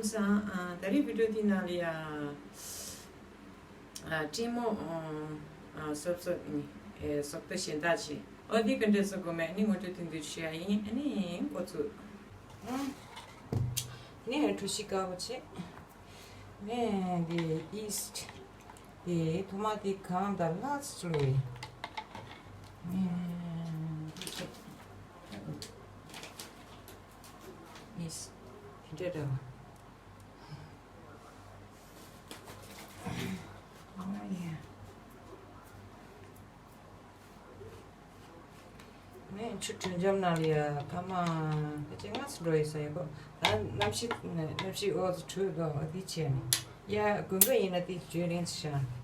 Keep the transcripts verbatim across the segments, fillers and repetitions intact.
སང་ཨ་ད་རེས་བི་ཌིའོ་འདི་ནང་ལ་ཡ་ཨ་སྤྲིན་མོ་ཨ་སོབ་སོབ་ནི་ཨེ་སོབ་ཏོ་གཞན་དག་ཅིག་ཨོ་འདི་ག་འདྲས་བཟོ་དགོས་མེད་ཨ་ནི་ངོ་སྤྲོད་ཐུང་ཐུང་ཞུ་ཡ་ཡིན། ཨ་ནི་འགོ་ཚུགས། ཨ་ནི་གྲོ་ཞིབ་དཀར་པོ་བྱེད། ཨ་ནི་འདི་ཡིས་ཊི་འདི་ཐོག་མ་འདི་གང་དང་ལྷག་ཙམ་བླུགས་ཡིན། ཨ་ནི་ཡིས་ཊི་འདི་འདྲ་འདྲ་བ། ཨ་ཡ། ངས་ཆུ་དྲོད་འཇམ་ནང་ལ་ཡ་ཐ་མ་ཕལ་ཆེར་ལྔ་ཙམ་འགྲོ་ཡི་ས་ཡོད་གོ། ད་གནམ་གཤིས་གནམ་གཤིས་འོ་ཙམ་དྲོད་གོ་འདི་བྱས་ནས་ཡ་དགུན་ཁ་ཡིན་ན་དེ་བརྗོད་ལེན་ཙམ་བྱ།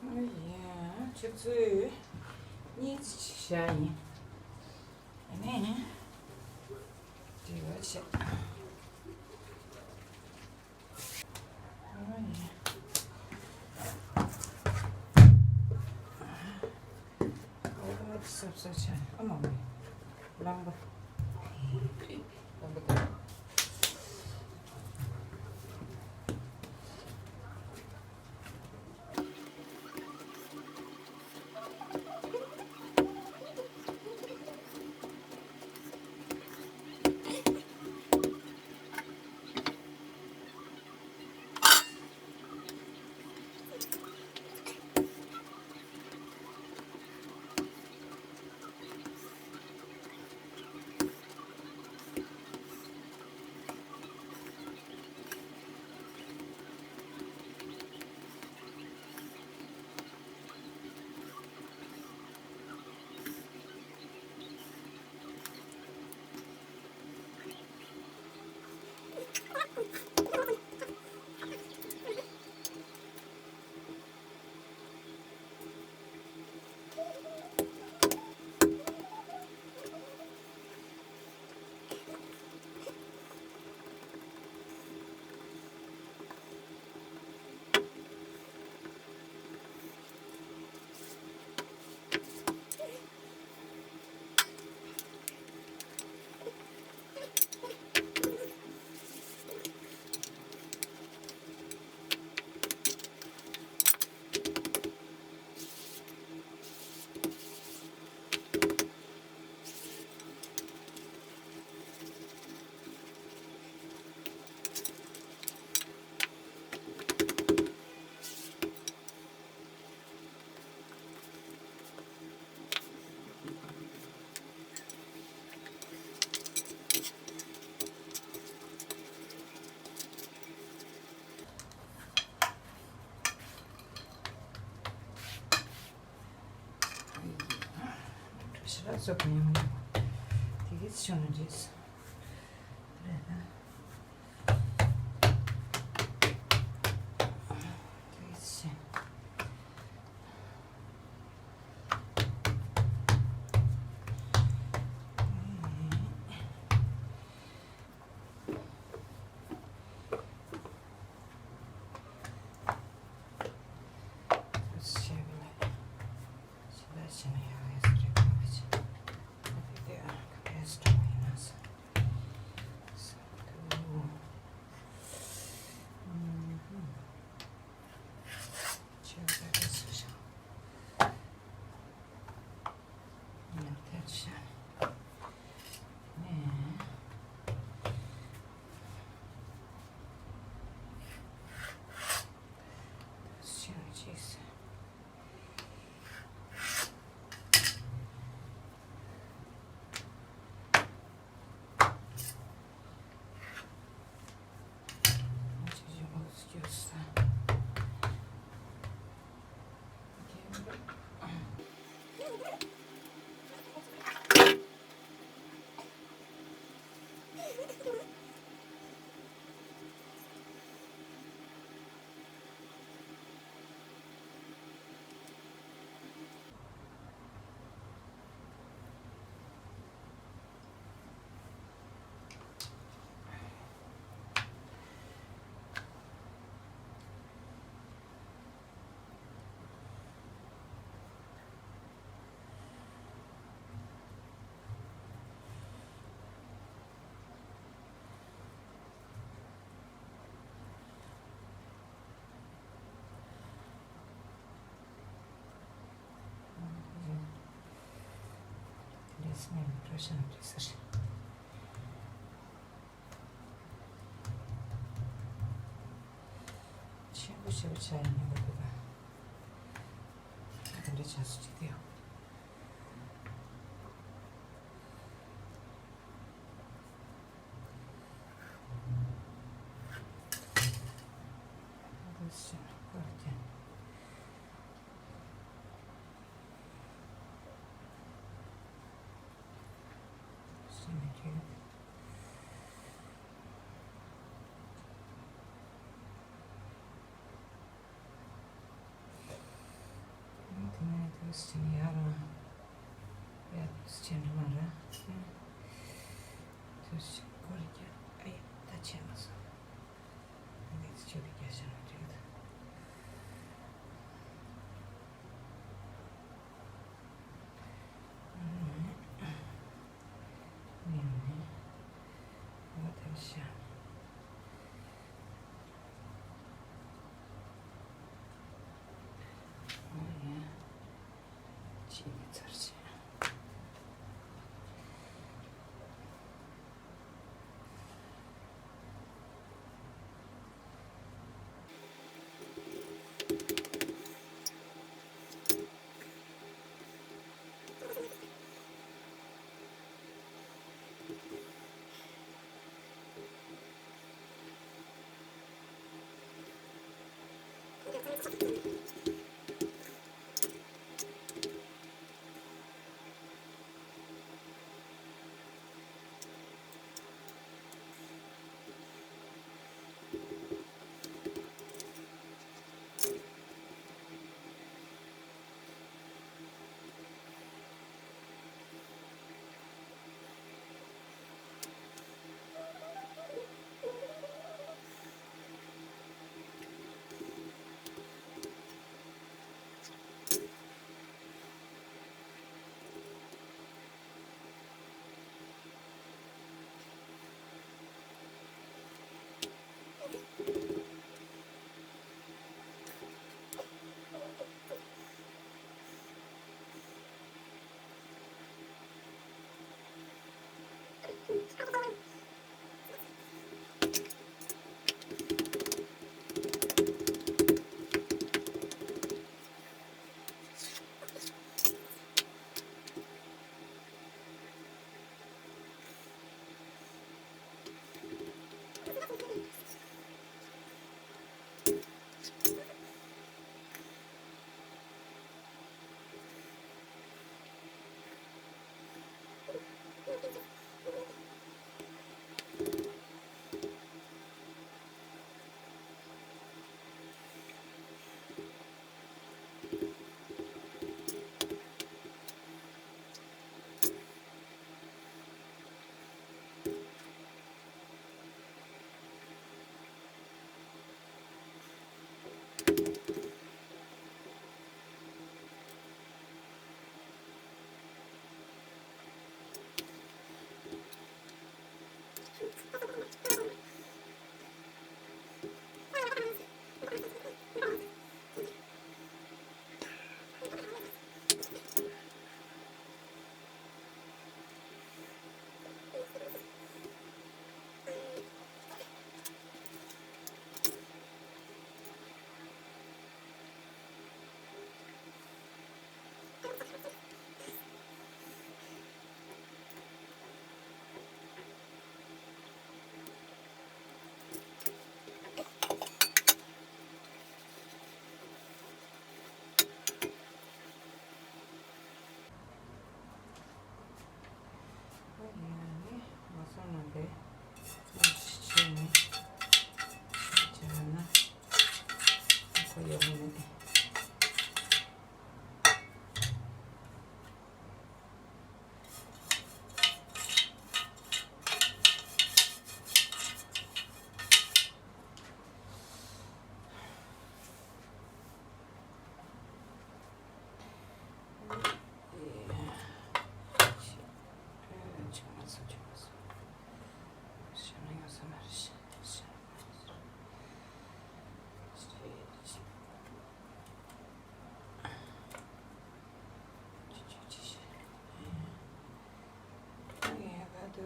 ཨ་ཡ། ཆུ་ཚོད་གཉིས་བཞག་ཡིན། ཨ་ནི་དྲི་བ་བྱས། ཨ་ཡ། ཨོ་སོབ་སོབ་བྱས། ཨ་མ་མ། རླངས་པ། རླངས་པ་དང་། ཞེ་དྲག་བཟོ་གི་ཡོང་གི་འདུག་དེ་གས་བྱུང་ན་འགྲིག་སོང་། རེད་ད། དེ་གས་བྱས། ཆེན་པོ་ཞེ་པོ་ཆགས་ཡིན་ནི་མ་འདུག་ག་དེ་འདྲ་ཆགས་སུ་ཅིག་དེའོ། དེ་ནས་དུས་ཆེན་ཡར་རང་ཡར་དུས་ཆེན་རང་ར། དུས་ཆེན་སྐོར་རྒྱག་ཨ་ཡ་ད་ཆེན་མ་སོང་། འདི་ཚོ་ཆུ་ལ་རྒྱག་བྱ་ན་འགྲིག་གི་འདུག་ནས་ནས་ང་དེར་བཞག་ཨོ་ཡ། ཕྱིས་ནས་ཚར་བྱས།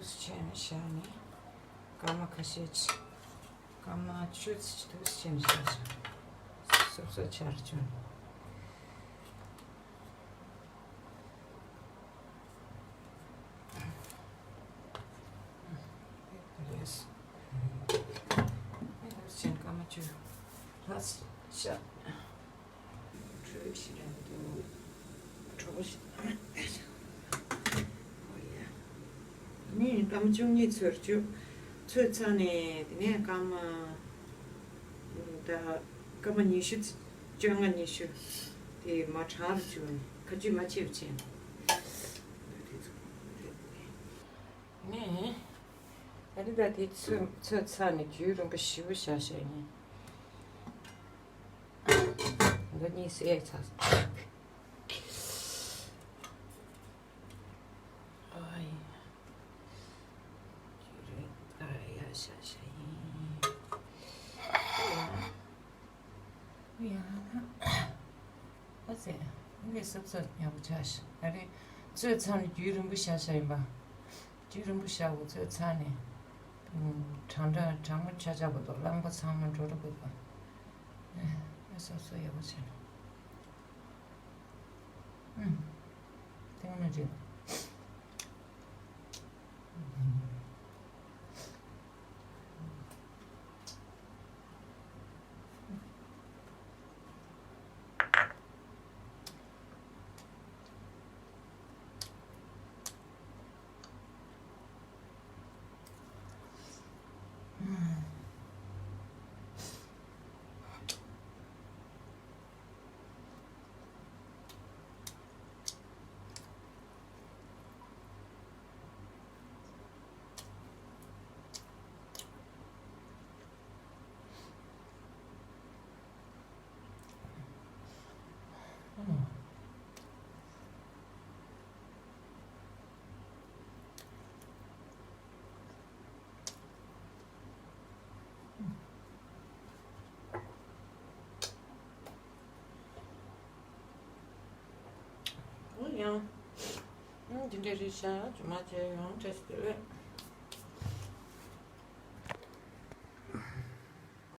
བྱས་ནས་བཞག་ནས། སྐར་མ་ཁ་ཤས་ཅིག་སྐར་མ་བཅུ་ཙམ་ཅིག་འདུག་སེ་བྱས་ནས་བཞག་བཞག་སོབ་སོབ་ཆར་བྱུང་། ལགས། ཨེ་འདུག་སེ་བྱས་ནས་སྐར་མ་བཅུ་ལྷག་བཞག་གྲོས་ཞིག་རན་འདུག་གྲོགས་པོ་ཞིག་ཨོ་ཡ། ནི་སྐར་མ་བཅུ་གཉིས་ཚོད་བཅུ། ཚོད་ཚར་ནས་དེ་ནས་སྐར་མ་ད་སྐར་མ་ཉི་ཤུ་ཙམ་བཅོ་ལྔ་ཉི་ཤུ་དེ་མ་གྲང་རུ་བཅུག་ནས་ཁ་ཆུ་མ་ཆེ་བ་བྱས་ནས། ནི་ད་ནི་ད་དེ་ཚོད་ཚོད་ཚར་ནས་རྒྱུན་རིང་པོ་ཞེ་པོ་བཞག་བཞག་ཡིན། འདི་གཉིས་སེ་ཚར། ཨ་ཡ། ཨ་ཡ་ཤ་ཤ་ཡིན། ཨ་ཡ། ཨ་ཙི། འདི་སོབ་སོབ་ཡག་པོ་ཆགས་ཤག་ཨ་རེ། ཚོད་ཚར་ནས་རྒྱུན་རིང་པོ་བཞག་བཞག་ཡིན་པ། རྒྱུན་རིང་པོ་བཞག་དགོས་ཚོད་ཚར་ནས། གྲང་གྲང་གྲང་མོ་ཆགས་ཆགས་པ་དང་རླངས་པ་ཚང་མ་འགྲོ་འགྲོ་དགོས་པ། ཨ་སོབ་སོབ་ཡག་པོ་བྱས་ནས། ཨུམ། ཐེངས་མ་རེད། ཡང་། འདི་འདྲ་རེད་ཤག་ཇོ་མ་ཆེ་ཡང་བཀྲ་ཤིས་བདེ་ལེགས།